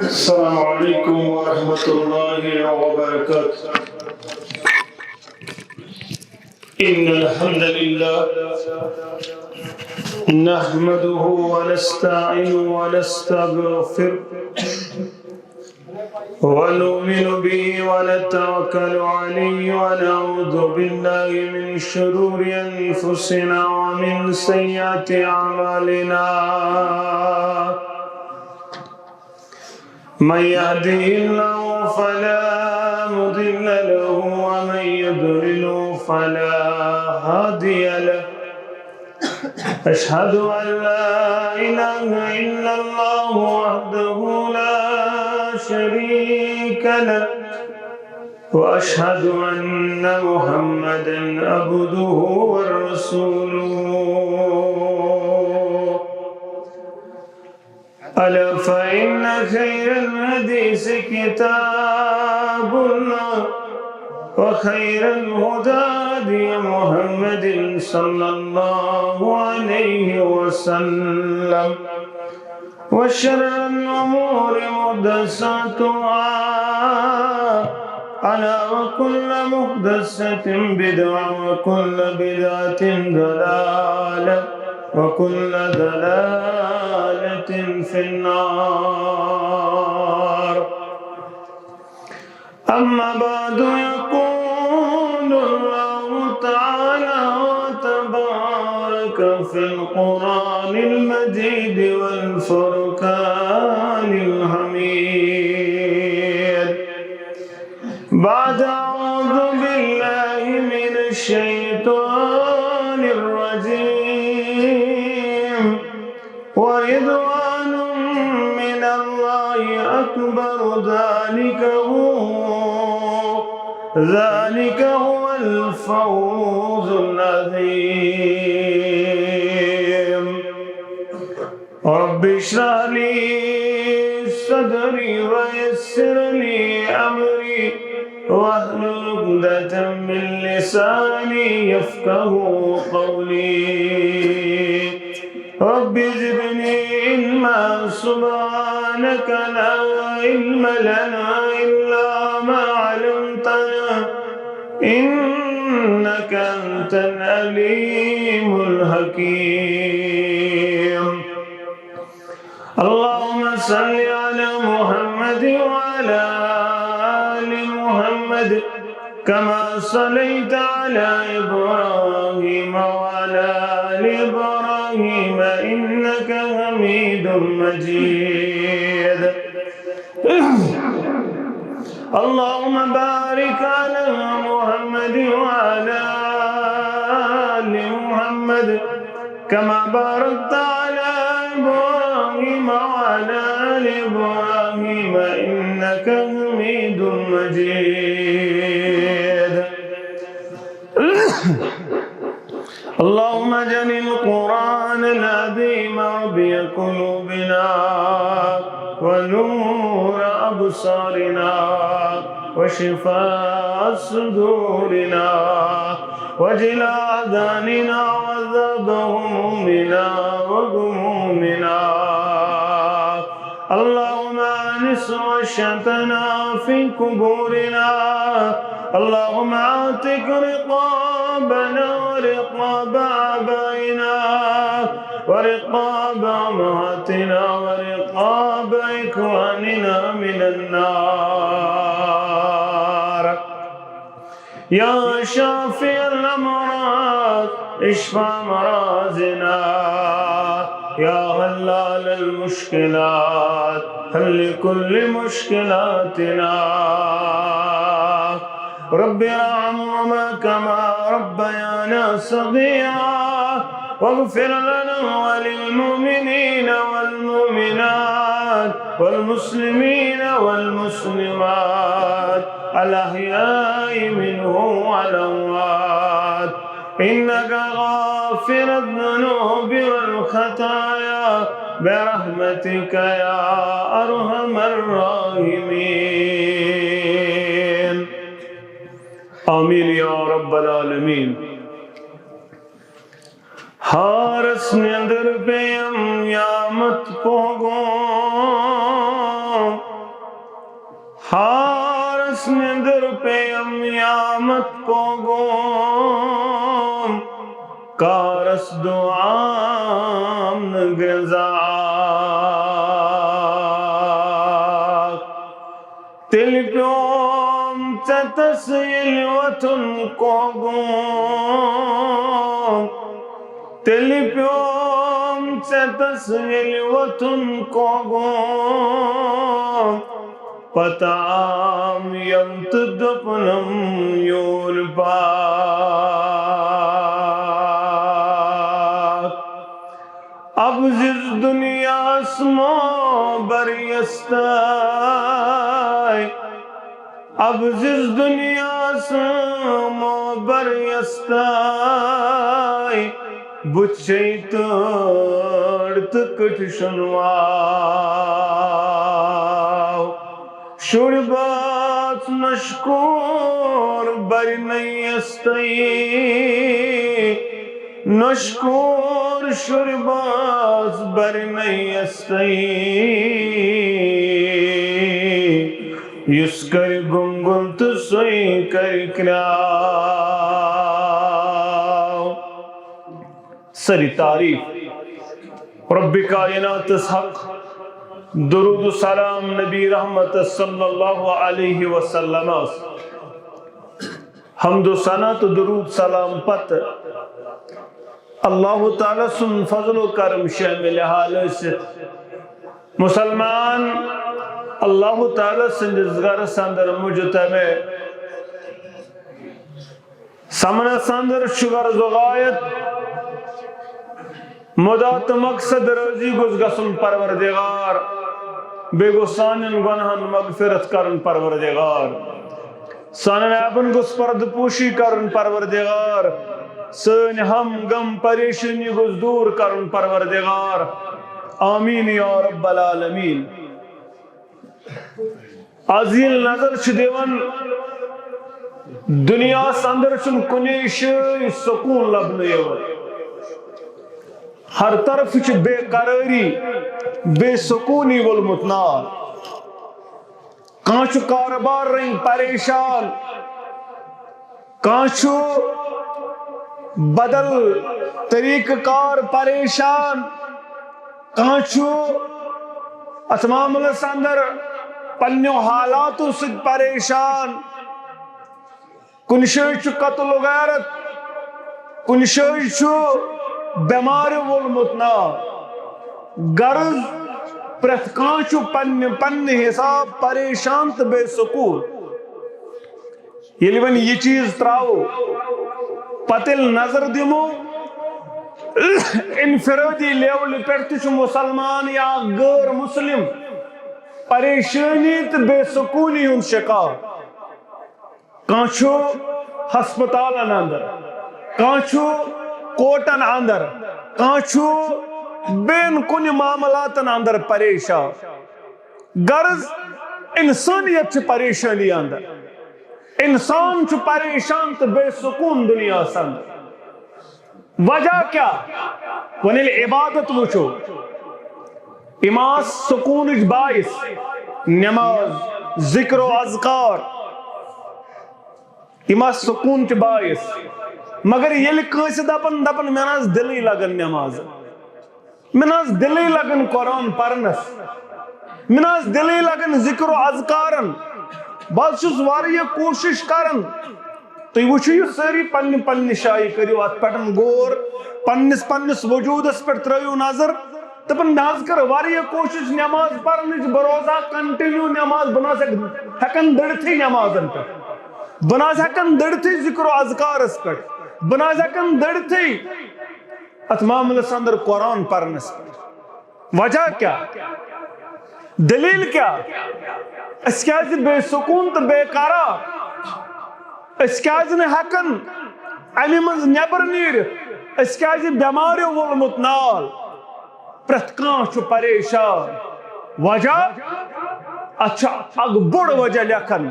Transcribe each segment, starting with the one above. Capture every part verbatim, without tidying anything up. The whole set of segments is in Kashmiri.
السلام عليكم ورحمة الله وبركاته. إن الحمد لله نحمده ونستعينه ونستغفره ونؤمن به ونتوكل عليه ونعوذ بالله من شرور أنفسنا ومن سيئات أعمالنا. من يهده الله فلا مضل له ومن يضلل فلا هادي له. أشهد أن لا إله إلا الله وحده لا شريك له، وأشهد أن محمدا عبده ورسوله. ألا فإن خير الحديث كتاب الله، وخير الهدى هدي محمد صلى الله عليه وسلم، وشر الأمور محدثاتها، ألا وكل محدثة بدعة، وكل بدعة ضلالة، وكل ضلالة في النار. أما بعد، يقول الله تعالى وتبارك في القرآن المجيد والفرقان الحميد، بعد أعوذ بالله من الشيطان الرجيم، ورضوان من الله أكبر، ذلك هو، ذلك هو الفوز العظيم. رب اشرح لي صدري ويسر لي أمري واحلل عقدة من لساني يفقه قولي. رب زدني علما، سبحانك لا علم لنا إلا ما علمتنا، إنك أنت العليم الحكيم. اللهم صل على محمد وعلى آل محمد كما صليت على إبراهيم وعلى آل إبراهيم إنك حميد مجيد. اللهم بارك على محمد وعلى آل محمد كما باركت على إبراهيم وعلى آل إبراهيم إنك حميد مجيد. اللهم اجعل القرآن العظيم ربيع قلوبنا ونور أبصارنا وشفاء صدورنا وجلاء أحزاننا وذهاب همومنا وغمومنا. اللهم آنس وحشتنا في قبورنا. اللهم اعتق رقابنا ورقاب آبائنا ورقاب أمهاتنا ورقاب إخواننا من النار. يا شافي الأمراض، اشف أمراضنا. يا حلال المشكلات، حل كل مشكلاتنا. رب ارحمهما كما ربيانا صغيرا. واغفر لنا وللمؤمنين والمؤمنات والمسلمين والمسلمات الأحياء منهم والأموات إنك غافر الذنوب والخطايا برحمتك يا أرحم الراحمين. آمين يا رب العالمين. ہارس نیندر پیم یامت پوگو۔ نیندر پیم یامت پوگوم، کارس دو عام نگرزا۔ تیٚلہِ پیوم ژےٚ تس ییٚلہِ وۄتھُن کوگوم، تیٚلہِ پیوم ژےٚ تس ییٚلہِ وۄتھُن کوگوم۔ پتہٕ آم یم تہٕ دوٚپنم یور پاک۔ ابزِز دُنیاہس مو بریستاے، ابزِز دُنیاہس مو بریستاے، بُتھِ چھے تٲر تہٕ کٔٹھۍ شُنواو۔ شُرۍ باژ نۄشہِ کوٗر برِ نیستَے، نۄشہِ کوٗر شُرۍ باژ برِ نیستَے۔ یُس کرِ گُنگُن تہٕ سُے کرِ کرٛاو۔ سٲری تعریٖف رب کائناتس حق، درود و سلام نبی رحمت صلی اللہ علیہ وسلم۔ حمد و ثنا تہٕ درود سلام پتہٕ اللہ تعالیٰ سُنٛد فضل و کرم شٲمِل حال ٲسِتھ، مسلمان اللہ تعالیٰ سٕنٛدِس گرس اندر مجتمع سمنس اندر چھُ غرض و غایت، مدا تہٕ مقصد رٲضی گوٚژھ گژھُن پروردگار، بیٚیہِ گوٚژھ سانٮ۪ن گۄناہن مغفرت کرُن پروردگار، سانٮ۪ن عیبن گوٚژھ پردٕ پوشی کرُن پروردگار، سٲنۍ ہم غم پریشٲنی گوٚژھ دوٗر کرُن پروردگار۔ آمین یا رب العالمین۔ از ییٚلہِ نظر چھِ دِوان، دُنیاہس اندر چھُنہٕ کُنے جایہِ سکوٗن لبنہٕ یِوان۔ ہر طرفہٕ چھِ بے قرٲری، بے سکوٗنی وولمُت نار۔ کانٛہہ چھُ کارٕبار رٔنگۍ پریشان، کانٛہہ چھُ بدل طریقہٕ کار پریشان، کانٛہہ چھُ اتھ معاملس اندر پننیو حالاتو سۭتۍ پریشان، کُنہِ جایہِ چھُ قتل و غارت، کُنہِ جایہِ چھُ بٮ۪مارِ وولمُت نار۔ غرض، پرٛٮ۪تھ کانٛہہ چھُ پننہِ پننہِ حساب پریشان تہٕ بے سکوٗن۔ ییٚلہِ وۄنۍ یہِ چیٖز ترٛاوو، پتہٕ ییٚلہِ نظر دِمو، انفرٲدی لیولہِ پٮ۪ٹھ تہِ چھُ مُسلمان یا غٲر مُسلِم پریشٲنی تہٕ بے سکوٗنی ہُنٛد شِکار۔ کانٛہہ چھُ ہسپتالن اندر، کانٛہہ چھُ کوٹن اندر، کانٛہہ چھُ بیٚین کُنہِ معاملاتن اندر پریشان۔ غرض، انسانیت چھِ پریشٲنی اندر۔ انسان چھُ پریشان تہٕ بے سکوٗن دُنیاہس اندر۔ وجہ کیٛاہ؟ وۄنۍ ییٚلہِ عبادت وٕچھو، یِم آسہٕ سکوٗنٕچ باعث، نماز، ذکر و اذکار، یِم آسہٕ سکوٗنٕچ باعث۔ مگر ییٚلہِ کٲنٛسہِ دپان، دپان، "مےٚ نہ حظ دِلٕے لگان نماز، مےٚ نہ حظ دِلٕے لگان قرآن پرنس، مےٚ نہ حظ دِلٕے لگان ذکر و اذکارن، بہٕ حظ چھُس واریاہ کوٗشش کران۔" تُہۍ وٕچھِو یہِ سٲری پننہِ پننہِ جایہِ، کٔرِو اتھ پٮ۪ٹھ غور، پننِس پننِس وجوٗدس پٮ۪ٹھ ترٲیِو نظر۔ دپان، مےٚ حظ کٔر واریاہ کوٗشش نماز پرنٕچ، بہٕ روزٕ ہا continue نماز، بہٕ نہ حظ ہٮ۪کہٕ، ہٮ۪کن دٔڑتھٕے نمازن پٮ۪ٹھ، بہٕ نہ حظ ہٮ۪کن دٔڑتھٕے ذکر و اذکارس پٮ۪ٹھ، بہٕ نہ حظ ہٮ۪کن دٔڑتھٕے اتھ معاملس اندر قرآن پرنس پٮ۪ٹھ۔ وجہ کیٛاہ؟ دلیل کیٛاہ؟ أسۍ کیٛازِ بے سکوٗن تہٕ بے قرار؟ أسۍ کیٛازِ نہٕ ہٮ۪کان امہِ منٛز نٮ۪بر نیٖرِتھ؟ أسۍ کیٛازِ بٮ۪ماریو وولمُت نال؟ پرٛٮ۪تھ کانٛہہ چھُ پریشان۔ وجہ؟ اتھ چھُ اکھ بوٚڑ وجہ لیکھان،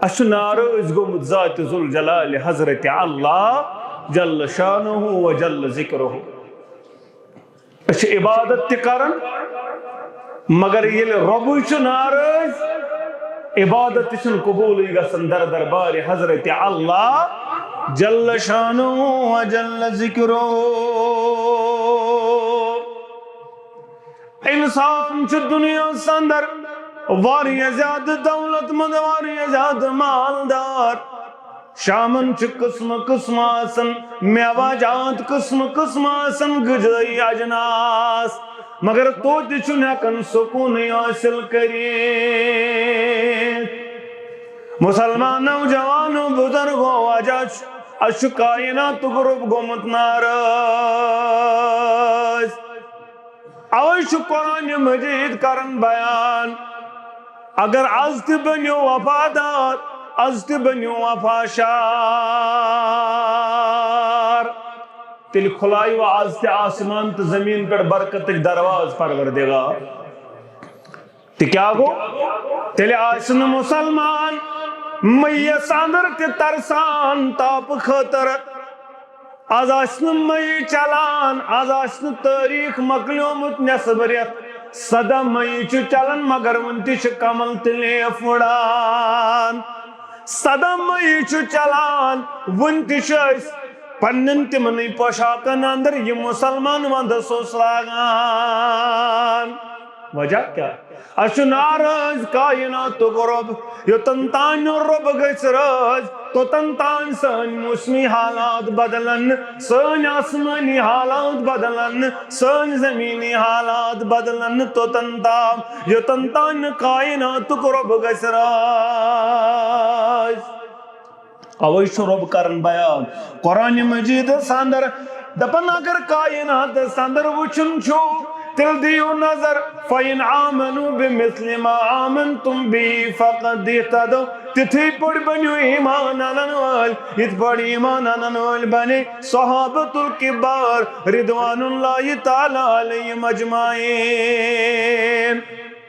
اسہِ چھُ ناراض گوٚمُت ذات ذوالجلال حضرت اللہ جل شانہ و جل ذکرہ۔ أسۍ چھِ عبادت تہِ کران، مگر ییٚلہِ رۄبٕے چھُ ناراض، عبادت تہِ چھُنہٕ قبوٗلٕے گژھان در دربارِ حضرت اللہ جل شانہ و جل ذکرہ۔ انسان چھُ دُنیاہَس اندر واریاہ زیادٕ دولت مند، واریاہ زیادٕ مالدار۔ شامن چھِ قٕسمہٕ قٕسمہٕ آسان، میوہ جات قٕسمہٕ قٕسمہٕ آسان، غذٲیی اجناس، مگر توتہِ چھُنہٕ ہٮ۪کان سکوٗنٕے حٲصِل کٔرِتھ۔ مُسلمان نوجوانو، بُزرگو، وجہ چھُ، اَسہِ چھُ کائناتُک رۄب گوٚمُت ناراض۔ اوے چھُ قرآن مجید کران بیان، اگر از تہِ بٔنِو وفادار، از تہِ بٔنِو وفا شار، تیٚلہِ کھُلایہِ وۄنۍ از تہِ آسمان تہٕ زٔمیٖن پٮ۪ٹھ برکتٕکۍ دروازٕ پروردگار۔ تہِ کیٛاہ گوٚو؟ تیٚلہِ آسہِ نہٕ مُسلمان مٔییَس اندر تہِ ترسان تاپہٕ خٲطرٕ۔ از آسہِ نہٕ مٔیی چلان، از آسہِ نہٕ تٲریٖخ مۄکلیومُت نٮ۪صٕب رٮ۪تھ۔ سداہ مٔیی چھُ چلان، مگر وُنہِ تہِ چھِ کمل تہٕ لیف وُڑان۔ سداہ مٔیی چھُ چلان، وُنہِ تہِ چھِ أسۍ پننٮ۪ن تِمنٕے پوشاکن اندر یہِ مُسلمان ونٛدس اوس لاگان۔ وجہ کیٛاہ؟ اَسہِ چھُ ناراض کائناتُک رۄب۔ یوٚتن تام نہٕ رۄب گژھِ رٲضۍ، توٚتن تام سٲنۍ موسمی حالات بدلن، سٲنۍ آسمٲنی حالات بدلن، سٲنۍ زمینی حالات بدلن نہٕ توٚتن تام، یوٚتن تام نہٕ کائناتُک رۄب گژھِ رٲضۍ۔ اوے چھُ رۄب کران بیان قرآن مجیدس اندر، دپان اگر کائناتس اندر وٕچھُن چھُ، تیٚلہِ دِیِو نظر، فَإِنْ آمَنُوا بِمِثْلِ مَا آمَنْتُمْ بِهِ فَقَدِ اهْتَدَوْا۔ تِتھٕے پٲٹھۍ بٔنِو ایمان انن وٲلۍ، یِتھ پٲٹھۍ ایمان انن وٲلۍ بنے صحابۃ الکبار رضوان اللہ تعالیٰ علیہم اجمعین۔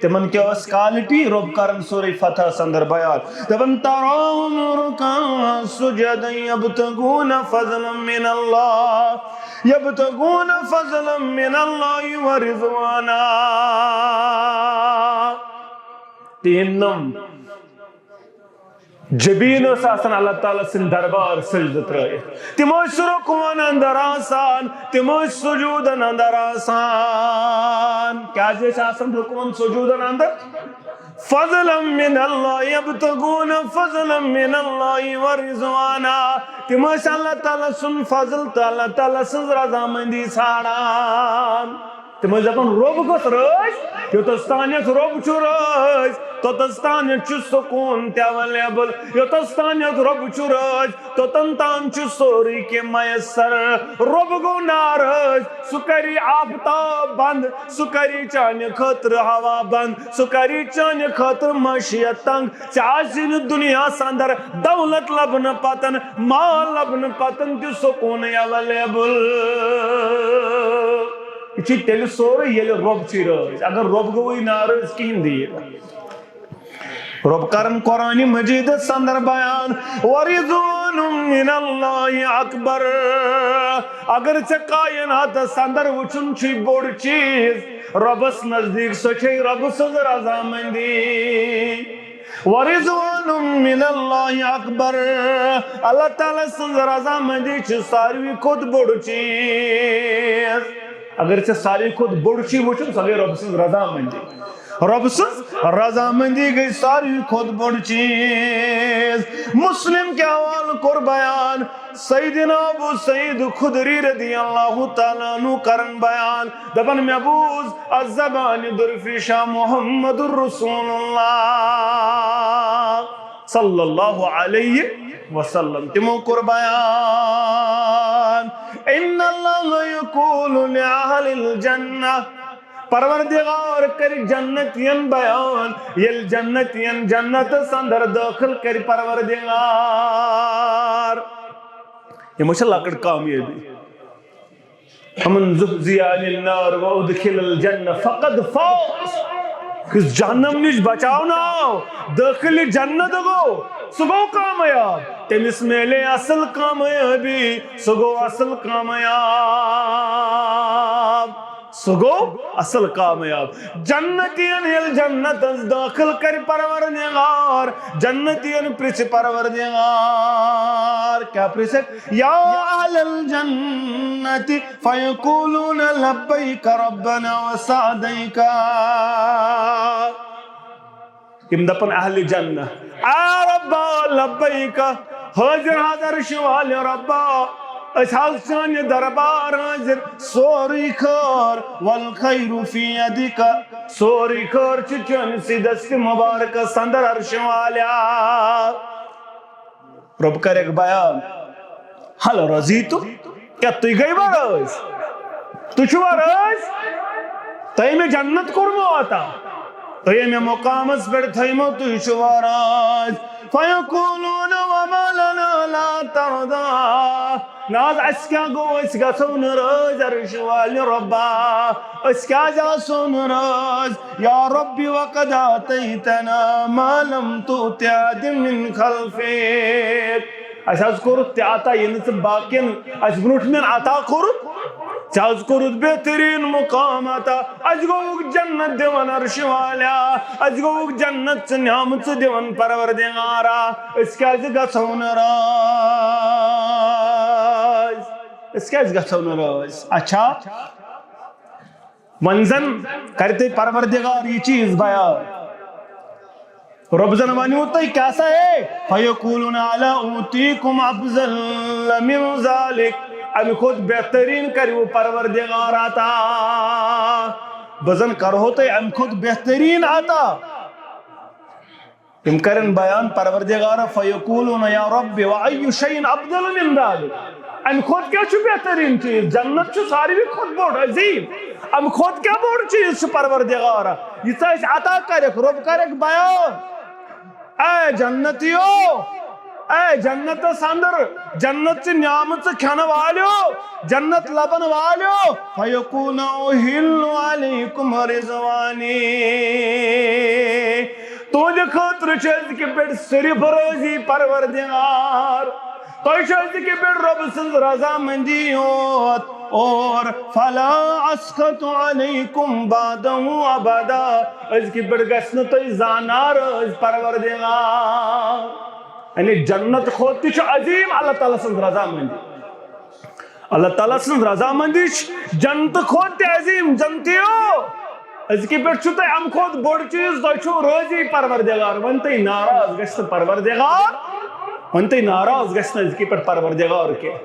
تِمن کیٛاہ ٲس quality؟ رۄب کرن سورہ فتحس اندر بیان۔ دپان، تراہم رکعا سجدا یبتغون فضلا من اللہ، یبتغون فضلا من اللہ ورضوانا۔ تِہنٛد جبین ٲس آسان اللہ تعالیٰ سٕنٛدِ دربار سجدٕ ترٲیِتھ۔ تِم ٲسۍ رکوعن اندر آسان، تِم ٲسۍ سجودن اندر آسان۔ کیٛازِ ٲسۍ آسان رکوعن سجودن اندر؟ فضلا من اللہ، یبتغون فضلا من اللہ ورضوانا۔ تِم ٲسۍ اللہ تعالیٰ سُنٛد فضل تہٕ اللہ تعالیٰ سٕنٛز رضامندی ژھانڈان۔ تِم ٲسۍ دَپان، رۄب گوٚژھ رٲضۍ، یوٚتَس تانٮ۪تھ رۄب چھُ رٲضۍ، توٚتَس تانٮ۪تھ چھُ سکوٗن تہِ available، یوٚتَس تانٮ۪تھ رۄب چھُ رٲضۍ، توٚتَن تام چھُ سورُے کینٛہہ میسر۔ رۄب گوٚو ناراض، سُہ کَرِ آفتاب بنٛد، سُہ کَرِ چانہِ خٲطرٕ ہوا بنٛد، سُہ کَرِ چانہِ خٲطرٕ معشیت تنٛگ۔ ژےٚ آسی نہٕ دُنیاہَس اندر دولت لبنہٕ پتن، مال لبنہٕ پتن تہِ سکوٗنٕے available۔ یہِ چھُ تیٚلہِ سورُے، ییٚلہِ رۄب چھُے رٲضۍ۔ اگر رۄب گوٚوٕے ناراض، کِہیٖنۍ دِیہِ نہٕ۔ رۄب کرن قرآنِ مجیدس اندر بیان، ورضوان من اللہ اکبر۔ اگر ژےٚ کائناتس اندر وٕچھُن چھُے بوٚڑ چیٖز، رۄبس نزدیٖک، سۄ چھے رۄبہٕ سٕنٛز رضامندی۔ ورضوان من اللہ اکبر۔ اللہ تعالیٰ سٕنٛز رضامندی چھِ ساروی کھۄتہٕ بوٚڑ چیٖز۔ اگر ژےٚ ساروی کھۄتہٕ بوٚڑ چیٖز وٕچھُن، سۄ گٔے رۄبہٕ سٕنٛز رضامندی۔ رۄبہٕ سٕنٛز رضامندی گٔے ساروی کھۄتہٕ بوٚڑ چیٖز۔ مسلم کہِ حوالہٕ کوٚر بیان، سیدنا ابو سعید خدری رضی اللہ تعالیٰ عنہ کرن بیان، دپان، مےٚ بوٗز از زبانہِ درفیشا محمد رسول اللہ صلی اللہ علیہ وسلم۔ تِمو کوٚر بیان، ان اللہ یقول لأہل الجنہ، پروردگار کرِ جنتین بیان، ییٚلہِ جنتین جنتس اندر دٲخل کرِ پروردگار۔ یِمو چھِ لۄکٕٹ کامیٲبی۔ فمن زحزح عن النار وادخل الجنہ فقد فاز۔ یُس جہنم نِش بچاونہٕ آو، دٲخل جنت گوٚو، سُہ گوٚو کامیاب۔ تٔمِس میلے اصل کامیٲبی، سُہ گوٚو اصل کامیاب۔ سُہ گوٚو اصل کامیاب۔ جنتین ییٚلہِ جنتس دٲخل کرِ پروردگار، جنتین پرژھِ پروردگار، کیٛاہ پرژھکھ؟ یا اہل الجنت، فیقولون لبیک ربنا وسعدیک۔ یِم دپن اہل جنت، آ ربا لبیک، حٲضِر حظ عرشہِ والہِ ربا، أسۍ حظ چانہِ دربار حٲضِر، سورُے خٲر، والخیر فی یدک، سورُے خٲر چھُ چٲنِسٕے دستِ مبارکس اندر عرشہِ والیا۔ رۄب کرٮ۪کھ بیان، ہل رضیتم، کیٛاہ تُہۍ گٔیوا رٲضۍ؟ تُہۍ چھِوا رٲضۍ؟ تۄہہِ مےٚ جنت کوٚرمو عطا، تۄہہِ مےٚ مقامس پٮ۪ٹھ تھٲیمو، تُہۍ چھِوا رٲضۍ؟ فیقولون وما لنا لا ترضا۔ نہ حظ، اَسہِ کیٛاہ گوٚو، أسۍ گژھو نہٕ رٲضۍ عرشہِ والہِ رۄبا؟ أسۍ کیٛازِ آسو نہٕ رٲضۍ؟ یا رب وقد آتیتنا ما لم تؤت احدا من خلفک۔ اَسہِ حظ کوٚرُتھ تہِ عطا، یہِ نہٕ ژٕ باقین اَسہِ برونٛٹھ مٮ۪ن عطا کوٚرُتھ۔ ژےٚ حظ کوٚرُتھ بہتریٖن مقام عطا۔ اَسہِ گوٚوُکھ جنت دِوان عرشہِ والیا۔ اَسہِ گوٚوُکھ جنت ژٕ نعمژٕ دِوان پروردگارا۔ أسۍ کیٛازِ گژھو نہٕ رٲضۍ؟ أسۍ کیٛازِ گژھو نہٕ رٲضۍ؟ اچھا، وۄنۍ زن کرِ تۄہہِ پروردگار یہِ چیٖز بیان۔ رۄب زن ونیو تۄہہِ کیٛاہ سا ہے، فیقولون الا اوتیکم افضل من ذلک، امہِ کھۄتہٕ بہتریٖن کریو پروردگار عطا۔ بہٕ زن کرہو تۄہہِ امہِ کھۄتہٕ بہتریٖن عطا۔ تِم کرن بیان پروردگار، فیقولون یا رب و ای شیء افضل من ذلک۔ امہِ کھۄتہٕ کیٛاہ چھُ بہتریٖن چیٖز؟ جنت چھُ ساروی کھۄتہٕ بوٚڑ، عظیٖم۔ امہِ کھۄتہٕ کیٛاہ بوٚڑ چیٖز چھُ پروردگار؟ یہِ ژٕ اَسہِ عطا کرکھ، رۄب کرکھ بیان۔ اے جنتیو، اے جنتس اندر، جنت چہِ نعمژٕ کھٮ۪نہٕ والیو، جنت لبن والیو، فیقولون احل علیکم رضوانی۔ تُہنٛدِ خٲطرٕ چھُ أزکہِ پٮ۪ٹھ صرف رٲضی پروردگار۔ تۄہہِ چھُ أزکہِ پٮ۪ٹھ رۄب سٕنٛز رضامندی یوت۔ اور فلا اسخط علیکم بعدہ ابدا۔ أزکہِ پٮ۪ٹھ گژھِ نہٕ تۄہہِ زانٛہہ ناراض پروردگار۔ یعنی جنت کھۄتہٕ تہِ چھُ عظیٖم اللہ تعالیٰ سٕنٛز رضامندی۔ اللہ تعالیٰ سٕنٛز رضامندی چھِ جنتہٕ کھۄتہٕ تہِ عظیٖم۔ جنتیو، أزکہِ پٮ۪ٹھ چھُ تۄہہِ اَمہِ کھۄتہٕ بوٚڑ چیٖز، تۄہہِ چھُو رٲضی پروردگار، وۄنۍ تۄہہِ ناراض گژھِ نہٕ پروردگار، وۄنۍ تۄہہِ ناراض گژھِ نہٕ أزکہِ پٮ۪ٹھ پروردگار کینٛہہ۔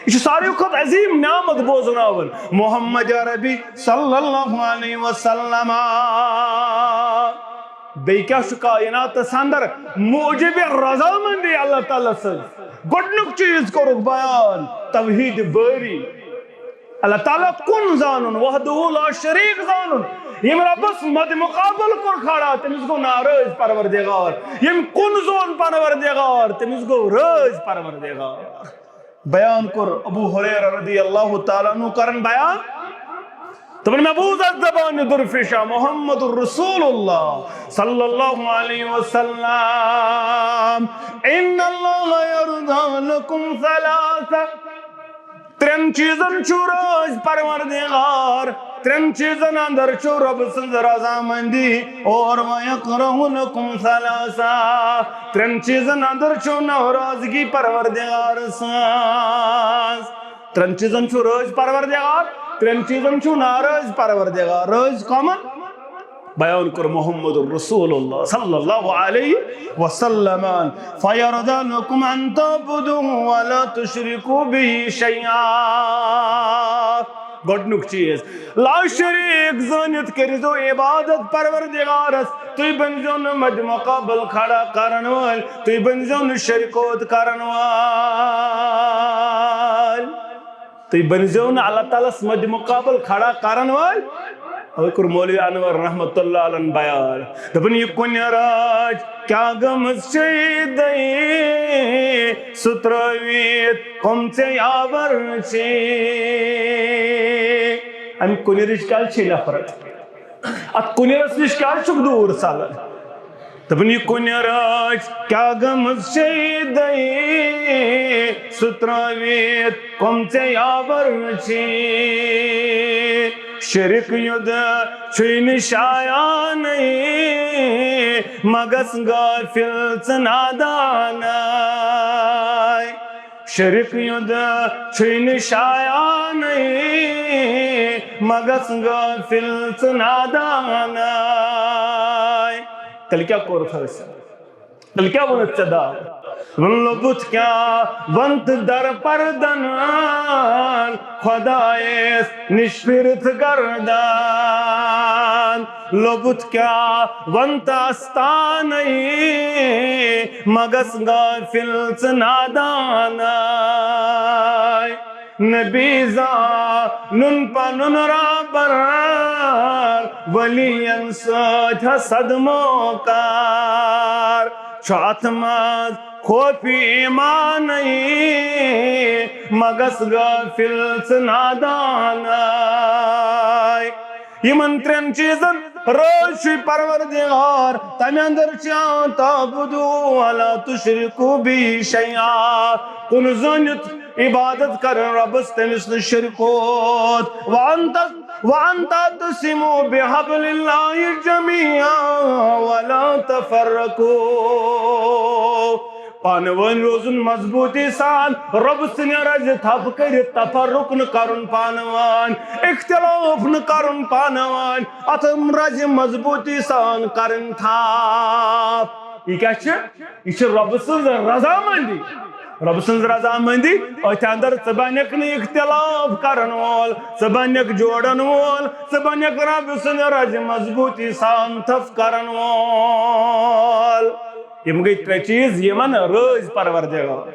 یہِ چھُ ساروی کھۄتہٕ عظیٖم نعمت بوزناوان محمد عربی صلی اللہ علیہ وسلم۔ بیٚیہِ کیٛاہ چھُ کائناتس اندر موجب رضامندی اللہ تعالیٰ سٕنٛز؟ گۄڈٕنیُک چیٖز کوٚرُکھ بیان توحید باری۔ اللہ تعالیٰ کُن زانُن، وحدہ لا شریک زانُن۔ ییٚمۍ رۄبس مد مقابل کوٚر کھڑا، تٔمِس گوٚو ناراض پروردگار۔ ییٚمۍ کُن زون پروردگار، تٔمِس گوٚو رٲض پروردگار۔ بیان کوٚر ابو ہریرہ رضی اللہ تعالیٰ عنہ کرن بیان۔ دپان، مےٚ بوٗز اتھ زبانہِ درفشا محمد رسول اللہ صلی اللہ علیہ وسلم، ان اللہ یرضی لکم ثلاثہ۔ ترٛٮ۪ن چیٖزن چھُ رٲضۍ پروردگار، ترٛٮ۪ن چیٖزن اندر چھُ رۄب سٕنٛز رضامندی۔ اور ویکرہ لکم ثلاثہ، ترٛٮ۪ن چیٖزن اندر چھُ ناراضگی پروردگار سٕنٛز۔ ترٛٮ۪ن چیٖزن چھُ رٲضۍ پروردگار، ترٛٮ۪ن چیٖزن چھُ ناراض پروردگار۔ رٲضۍ کمن؟ بیان کوٚر محمد رسول اللہ صلی اللہ علیہ وسلم، فیرضی لکم ان تعبدوہ ولا تشرکوا بہ شیئا۔ گۄڈنیُک چیٖز، لا شریک زٲنِتھ کٔرۍزیو عبادت پروردگارس۔ تُہۍ بٔنۍزیو نہٕ مدِ مقابل کھڑا کرن وٲلۍ، تُہۍ بٔنۍزیو نہٕ شرکوت کرن وٲلۍ۔ تُہۍ بٔنۍزیو نہٕ اللہ تعالیٰ ہس مدِ مقابل کھڑا کرن وٲلۍ۔ اوے کوٚر مولوی انور رحمت اللہ علیہ بیان۔ دپان، یہِ کُنہِ رٲچھ کیٛاہ گٔمٕژ چھے دٔے، سُہ ترٲوِتھ کۄم ژےٚ یاور چھے۔ امہِ کُنہِ رٕچھ کیٛازِ چھے نفرت؟ اتھ کُنہِ رس نِش کیٛازِ چھُکھ دوٗر ژلان؟ دپان، یہِ کُنہِ رٲچھ کیٛاہ گٔمٕژ چھے دٔے، سُہ ترٲوِتھ کۄم ژےٚ یاور چھے۔ شرک یُد چھُے نہٕ شایانٕے، مگس غافل ژٕ نادانَے۔ شرک یُد چھُے نہٕ شایانٕے، مگس غافل ژٕ نادانَے۔ تیٚلہِ کیٛاہ کوٚرُتھ حٲصِل؟ تیٚلہِ کیٛاہ ووٚنُتھ ژےٚ داو؟ ووٚن لوٚبُتھ کیٛاہ وَن تہٕ در پردن، خۄدایس نِش پھِرِتھ گردن۔ لوٚبُتھ کیٛاہ وَن تہٕ استانَے، مگس غافل ژٕ نادانَے۔ نبی زانُن پنُن رابر، ولین سۭتۍ حسد موکار۔ چھُ اتھ منٛز خوف ایمانٕے، مگس غافل ژٕ نادانٕے۔ یِمن ترٛٮ۪ن چیٖزن رٲضۍ چھُے پروردگار، تمہِ اندر چھِ آمُت تعبدو ولا تشرکو بی شیئا۔ کُن زٲنِتھ عبادت کرن رۄبس، تٔمِس نہٕ شرکوت۔ وان تس وان تعتصموا بحبل اللہ جمیعا ولا تفرقوا۔ پانہٕ وٲنۍ روزُن مضبوٗطی سان، رۄب سٕنٛدِ رزِ تھپھ کٔرِتھ، تفرق نہٕ کرُن پانہٕ وٲنۍ، اختلاف نہٕ کرُن پانہٕ وٲنۍ، اتھ رزِ مضبوٗطی سان کرٕنۍ تھپھ۔ یہِ کیٛاہ چھِ؟ یہِ چھِ رۄبہٕ سٕنٛز رضامندی۔ رۄبہٕ سٕنٛز رضامندی، أتھۍ اندر ژٕ بنکھ نہٕ اختلاف کرن وول، ژٕ بنکھ جوڑن وول، ژٕ بنکھ رۄبہٕ سٕنٛزِ رزِ مضبوٗطی سان تھپھ کرن وول۔ یِم گٔے ترٛےٚ چیٖز، یِمن رٲضۍ پروردگار۔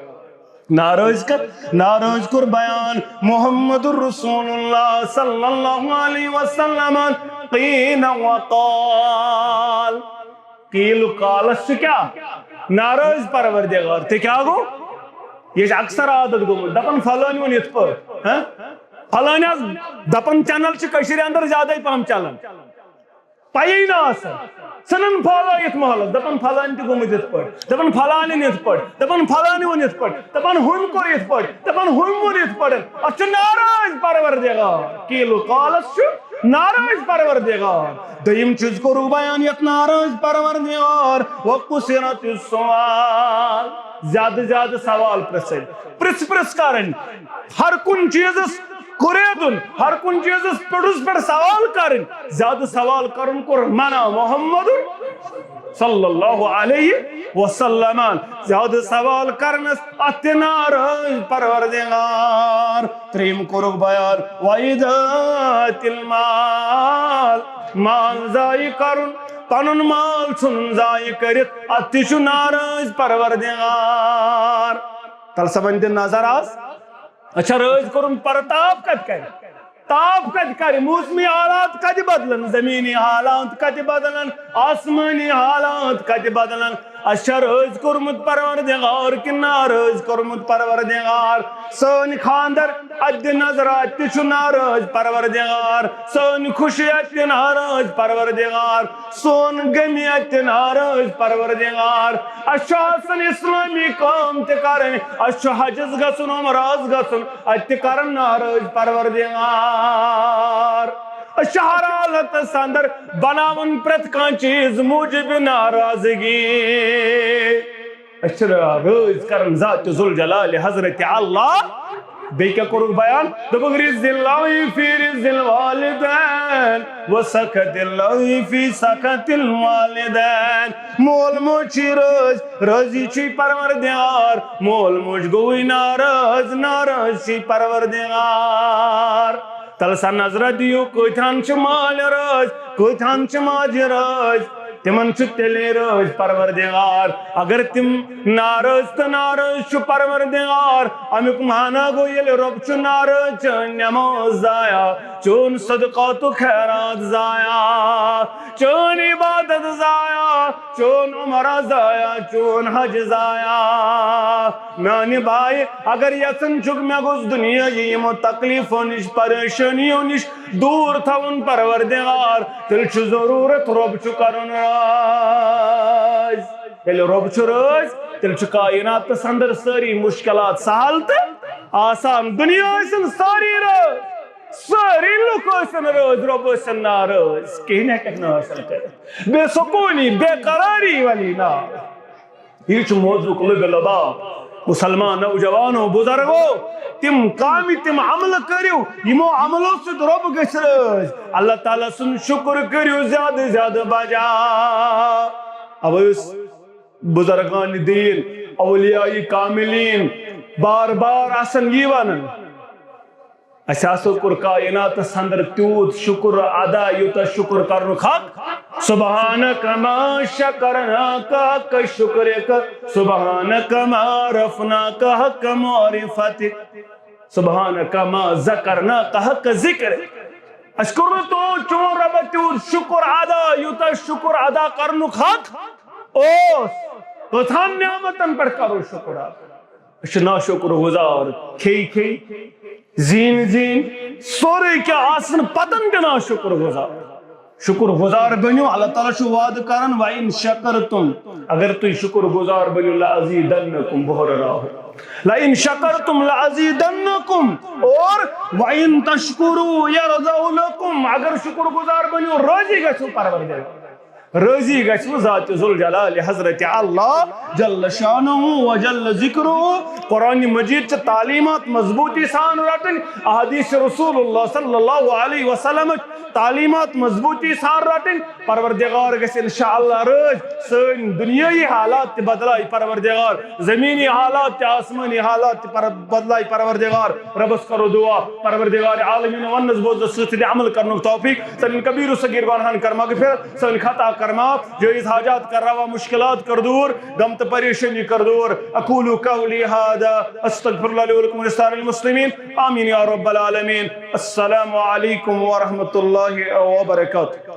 ناراض کر، ناراض کوٚر بیان محمد رسول اللہ صلی اللہ علیہ وسلم۔ قیل وقال۔ قیل و قالس چھُ کیٛاہ؟ ناراض پروردگار۔ تہِ کیٛاہ گوٚو؟ یہِ چھُ اکثر عادت گوٚمُت، دپان فلٲنۍ ووٚن یِتھ پٲٹھۍ، ہہ؟ فلٲنۍ حظ دپان، چینل چھِ کٔشیٖرِ اندر زیادے پہم چلان۔ پَیی نہٕ آسان۔ ژھٕنان پھٲلٲیِتھ محلس، دَپان فلٲنۍ تہِ گوٚمُت یِتھ پٲٹھۍ، دَپان فلٲنۍ یِن یِتھ پٲٹھۍ، دَپان فلٲنۍ ووٚن یِتھ پٲٹھۍ، دَپان ہُمۍ کوٚر یِتھ پٲٹھۍ، دَپان ہُمۍ ووٚن یِتھ پٲٹھۍ۔ اَتھ چھُ ناراض پروردگار۔ قیل و قالس چھُ ناراض پروردگار۔ دوٚیِم چیٖز کوٚرُکھ بیان یَتھ ناراض پروردگار، وقصرت السؤال۔ زیادٕ زیادٕ سوال پرٛژھٕنۍ، پرٛژھ پرٛژھ کَرٕنۍ۔ ہر کُنہِ چیٖزس کُرے دُن، ہر کُنہِ چیٖزس پٮ۪ٹھس پٮ۪ٹھ سوال کرٕنۍ۔ زیادٕ سوال کرُن کوٚر منع محمد صلی اللہ علیہ وسلم۔ زیادٕ سوال کرنس اتھ تہِ ناراض پروردگار۔ ترٛیٚیِم کوٚرُکھ بیان، وَإِضَاعَةِ الْمَالِ، مال ضایع کرُن، پنُن مال ژھُنُن ضایع کٔرِتھ، اتھ تہِ چھُ ناراض پروردگار۔ تلہٕ صٲبن دِ نظر آز۔ اچھا، رٲضۍ کوٚرُن، پر تاپھ کتہِ کرِ؟ تاپھ کتہِ کرِ؟ موسمی حالات کتہِ بدلن؟ زمینی حالات کتہِ بدلن؟ آسمانی حالات کتہِ بدلن؟ اچھا، رٲضۍ کوٚرمُت پروردگار کِنہٕ ناراض کوٚرمُت پروردگار؟ سٲنۍ خاندر اتہِ دِ نظر، اتہِ تہِ چھُ ناراض پروردگار۔ سٲنۍ خوشی اتہِ تہِ ناراض پروردگار۔ سون غمی اتہِ تہِ ناراض پروردگار۔ اسہِ چھُ آسان اسلٲمی کٲم تہِ کرٕنۍ، اسہِ چھُ حجس گژھُن، عمرس گژھُن، اتہِ تہِ کرن ناراض پروردگار۔ أسۍ چھِ ہر حالتس اندر بناوان پرٛٮ۪تھ کانٛہہ چیٖز موٗجب ناراضگی۔ أسۍ چھِ رٲضۍ کران ذات ذوالجلال حضرت اللہ۔ بیٚیہِ کیٛاہ کوٚرُکھ بیان؟ دوٚپُکھ، رضی اللہ فی رضی الوالدین و سخط اللہ فی سخط الوالدین۔ مول موج چھُے رٲضۍ، رٲضی چھُے پروردگار۔ مول موج گوٚوٕے ناراض، ناراض چھُے پروردگار۔ تلہٕ سا نظرہ دِیِو، کۭتہن چھِ مالۍ رٲضۍ، کۭتہن چھِ ماجہِ رٲضۍ۔ تِمن چھُ تیٚلے رٲضۍ پروردگار، اگر تِم ناراض تہٕ ناراض چھُ پروردگار۔ امیُک معنی گوٚو، ییٚلہِ رۄب چھُ ناراض، چٲنۍ نماز ضایع، چون صدقات و خیرات ضایع، چٲنۍ عبادت ضایع، چون عمرہ ضایع، چون حج ضایع۔ میانہِ بایہِ، اگر یژھان چھُکھ مےٚ گوٚژھ دُنیٲیی یِمو تکلیفو نِش، پریشٲنیو نِش دوٗر تھاوُن پروردگار، تیٚلہِ چھُ ضروٗرت رۄب چھُ کرُن رٲضۍ۔ ییٚلہِ رۄب چھُ رٲضۍ، تیٚلہِ چھُ کائناتس اندر سٲری مشکلات سہل تہٕ آسان۔ دُنیا ٲسِن سٲری رٲضۍ، سٲری لُکھ ٲسِن رٲضۍ، رۄب ٲسِن ناراض، کِہیٖنۍ ہیٚکَکھ نہٕ حٲصِل کٔرِتھ۔ بے سکوٗنی، بے قراری والی نا۔ یہِ چھُ موضوعُک لُبِ لُباب۔ مُسلمان نوجوانو، بُزرگو، تِم کامہِ، تِم عملہٕ کٔرِو، یِمو عملو سۭتۍ رۄب گژھِ رٲضۍ۔ اللہ تعالیٰ سُنٛد شُکُر کٔرِو زیادٕ زیادٕ بجا۔ اوے یُس بُزرگان دین، اولیاء کاملین بار بار آسن یی ونان، اسہِ ہسا کوٚر کائناتس اندر تیوٗت شُکُر ادا، یوٗتاہ شُکُر کرنُک حق۔ سبحانک ما شکرناک حق شکرک، سبحانک ما عرفناک حق معرفتک، سبحانک ما ذکرناک حق ذکرک۔ اسہِ کوٚر نہٕ تو چون رۄبہ تیوٗت شُکُر ادا، یوٗتاہ شُکُر ادا کرنُک حق اوس۔ کٔژہن نعمتن پٮ۪ٹھ کرو شُکُر ادا؟ أسۍ چھِ ناشُکُر گُزار۔ کھیٚیہِ کھیٚیہِ، زیٖنۍ زیٖنۍ، سورُے کینٛہہ آسنہٕ پتن تہِ ناشُکُر گُزار۔ شُکُر گُزار بٔنِو، اللہ تعالیٰ چھُ وعدٕ کران، "وَإِن شَكَرْتُمْ"، اگر تُہۍ شُکُر گُزار بٔنِو، "لَأَزِيدَنَّكُمْ"، بہر راہُل، "لَإِن شَكَرْتُمْ لَأَزِيدَنَّكُمْ"، اور "وَإِن تَشْكُرُوا يَرْضَهُ لَكُمْ"، اگر شُکُر گُزار بٔنِو، رٲضی گژھِو پروردگار۔ رٲضی گژھِ وۄنۍ ذات ذوالجلال حضرت اللہ جل شانہ و جل ذکرہ۔ قرآن مجید چہِ تعلیمات مضبوطی سان رٹٕنۍ، احادیث رسول اللہ صلی اللہ علیہ وسلم تعلیمات مضبوطی سان رٹٕنۍ۔ پروردگار گژھِ انشاءاللہ رٲضۍ۔ سٲنۍ دُنیٲیی حالات تہِ بدلایہِ پروردگار، زمینی حالات تہِ، آسمانی حالات تہِ پر-، بدلایہِ پروردگار۔ ربس کرو دعا، پروردگار عالمین وننس بوزنس سۭتۍ سۭتۍ عمل کرنُک توفیق۔ سانٮ۪ن کبیر و صغیر گناہن کر مغفرت، سٲنۍ خطا کر معاف، جٲیز حاجات کر روا، مشکلات کر دور، غم تہٕ پریشٲنی کر دور۔ اقول قولی هذا، استغفر الله لي ولكم ولسائر المسلمين۔ آمین یا رب العالمین۔ السلام علیکم ورحمۃ اللہ وبرکاتہ۔